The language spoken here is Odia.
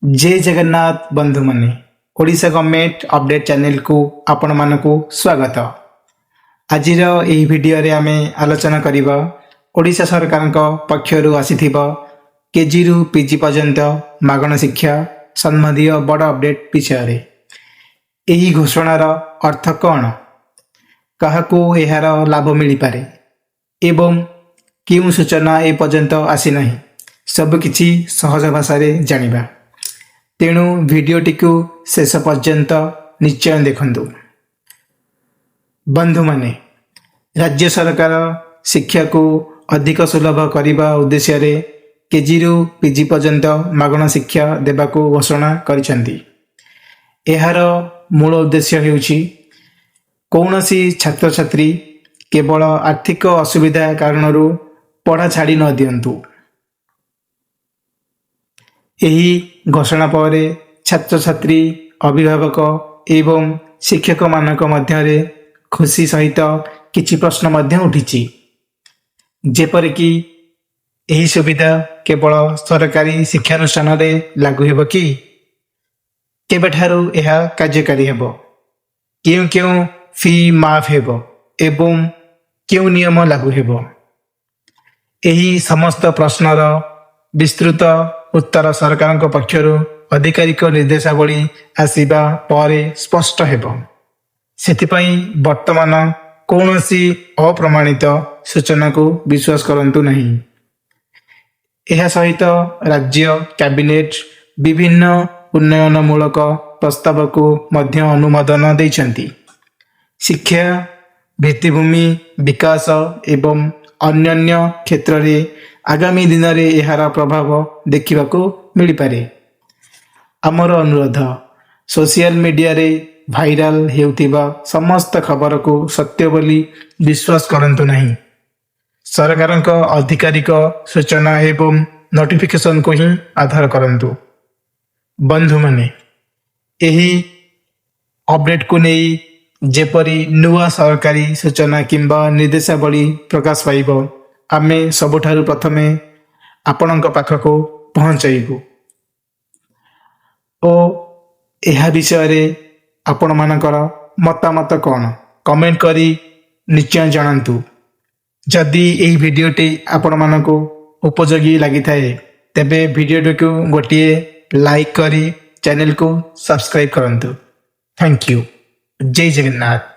ଜୟ ଜଗନ୍ନାଥ ବନ୍ଧୁମାନେ, ଓଡ଼ିଶା ଗଭର୍ଣ୍ଣମେଣ୍ଟ ଅପଡେଟ୍ ଚ୍ୟାନେଲକୁ ଆପଣମାନଙ୍କୁ ସ୍ୱାଗତ। ଆଜିର ଏହି ଭିଡ଼ିଓରେ ଆମେ ଆଲୋଚନା କରିବା ଓଡ଼ିଶା ସରକାରଙ୍କ ପକ୍ଷରୁ ଆସିଥିବା କେଜିରୁ ପିଜି ପର୍ଯ୍ୟନ୍ତ ମାଗଣା ଶିକ୍ଷା ସମ୍ବନ୍ଧୀୟ ବଡ଼ ଅପଡେଟ୍ ବିଷୟରେ। ଏହି ଘୋଷଣାର ଅର୍ଥ କ'ଣ, କାହାକୁ ଏହାର ଲାଭ ମିଳିପାରେ ଏବଂ କେଉଁ ସୂଚନା ଏପର୍ଯ୍ୟନ୍ତ ଆସିନାହିଁ, ସବୁକିଛି ସହଜ ଭାଷାରେ ଜାଣିବା। ତେଣୁ ଭିଡ଼ିଓଟିକୁ ଶେଷ ପର୍ଯ୍ୟନ୍ତ ନିଶ୍ଚୟ ଦେଖନ୍ତୁ। ବନ୍ଧୁମାନେ, ରାଜ୍ୟ ସରକାର ଶିକ୍ଷାକୁ ଅଧିକ ସୁଲଭ କରିବା ଉଦ୍ଦେଶ୍ୟରେ କେଜିରୁ ପିଜି ପର୍ଯ୍ୟନ୍ତ ମାଗଣା ଶିକ୍ଷା ଦେବାକୁ ଘୋଷଣା କରିଛନ୍ତି। ଏହାର ମୂଳ ଉଦ୍ଦେଶ୍ୟ ହେଉଛି, କୌଣସି ଛାତ୍ରଛାତ୍ରୀ କେବଳ ଆର୍ଥିକ ଅସୁବିଧା କାରଣରୁ ପଢ଼ା ଛାଡ଼ି ନ ଦିଅନ୍ତୁ। ଏହି ଘୋଷଣା ପରେ ଛାତ୍ରଛାତ୍ରୀ, ଅଭିଭାବକ ଏବଂ ଶିକ୍ଷକମାନଙ୍କ ମଧ୍ୟରେ ଖୁସି ସହିତ କିଛି ପ୍ରଶ୍ନ ମଧ୍ୟ ଉଠିଛି। ଯେପରିକି, ଏହି ସୁବିଧା କେବଳ ସରକାରୀ ଶିକ୍ଷାନୁଷ୍ଠାନରେ ଲାଗୁ ହେବ କି? କେବେଠାରୁ ଏହା କାର୍ଯ୍ୟକାରୀ ହେବ? କେଉଁ କେଉଁ ଫି ମାଫ ହେବ ଏବଂ କେଉଁ ନିୟମ ଲାଗୁ ହେବ? ଏହି ସମସ୍ତ ପ୍ରଶ୍ନର ବିସ୍ତୃତ ଉତ୍ତର ସରକାରଙ୍କ ପକ୍ଷରୁ ଆଧିକାରିକ ନିର୍ଦ୍ଦେଶାବଳୀ ଆସିବା ପରେ ସ୍ପଷ୍ଟ ହେବ। ସେଥିପାଇଁ ବର୍ତ୍ତମାନ କୌଣସି ଅପ୍ରମାଣିତ ସୂଚନାକୁ ବିଶ୍ୱାସ କରନ୍ତୁ ନାହିଁ। ଏହା ସହିତ ରାଜ୍ୟ କ୍ୟାବିନେଟ୍ ବିଭିନ୍ନ ଉନ୍ନୟନମୂଳକ ପ୍ରସ୍ତାବକୁ ମଧ୍ୟ ଅନୁମୋଦନ ଦେଇଛନ୍ତି। ଶିକ୍ଷା, ଭିତ୍ତିଭୂମି ବିକାଶ ଏବଂ ଅନ୍ୟାନ୍ୟ କ୍ଷେତ୍ରରେ ଆଗାମୀ ଦିନରେ ଏହାର ପ୍ରଭାବ ଦେଖିବାକୁ ମିଳିପାରେ। ଆମର ଅନୁରୋଧ, ସୋସିଆଲ ମିଡ଼ିଆରେ ଭାଇରାଲ ହେଉଥିବା ସମସ୍ତ ଖବରକୁ ସତ୍ୟ ବୋଲି ବିଶ୍ୱାସ କରନ୍ତୁ ନାହିଁ। ସରକାରଙ୍କ ଆଧିକାରିକ ସୂଚନା ଏବଂ ନୋଟିଫିକେସନକୁ ହିଁ ଆଧାର କରନ୍ତୁ। ବନ୍ଧୁମାନେ, ଏହି ଅପଡେଟକୁ ନେଇ ଯେପରି ନୂଆ ସରକାରୀ ସୂଚନା କିମ୍ବା ନିର୍ଦ୍ଦେଶାବଳୀ ପ୍ରକାଶ ପାଇବ, ଆମେ ସବୁଠାରୁ ପ୍ରଥମେ ଆପଣଙ୍କ ପାଖକୁ ପହଞ୍ଚାଇବୁ। ଓ ଏହା ବିଷୟରେ ଆପଣମାନଙ୍କର ମତାମତ କ'ଣ, କମେଣ୍ଟ କରି ନିଶ୍ଚୟ ଜଣାନ୍ତୁ। ଯଦି ଏହି ଭିଡ଼ିଓଟି ଆପଣମାନଙ୍କୁ ଉପଯୋଗୀ ଲାଗିଥାଏ, ତେବେ ଭିଡ଼ିଓଟିକୁ ଗୋଟିଏ ଲାଇକ୍ କରି ଚ୍ୟାନେଲକୁ ସବସ୍କ୍ରାଇବ୍ କରନ୍ତୁ। Thank you. Jay Jagannath.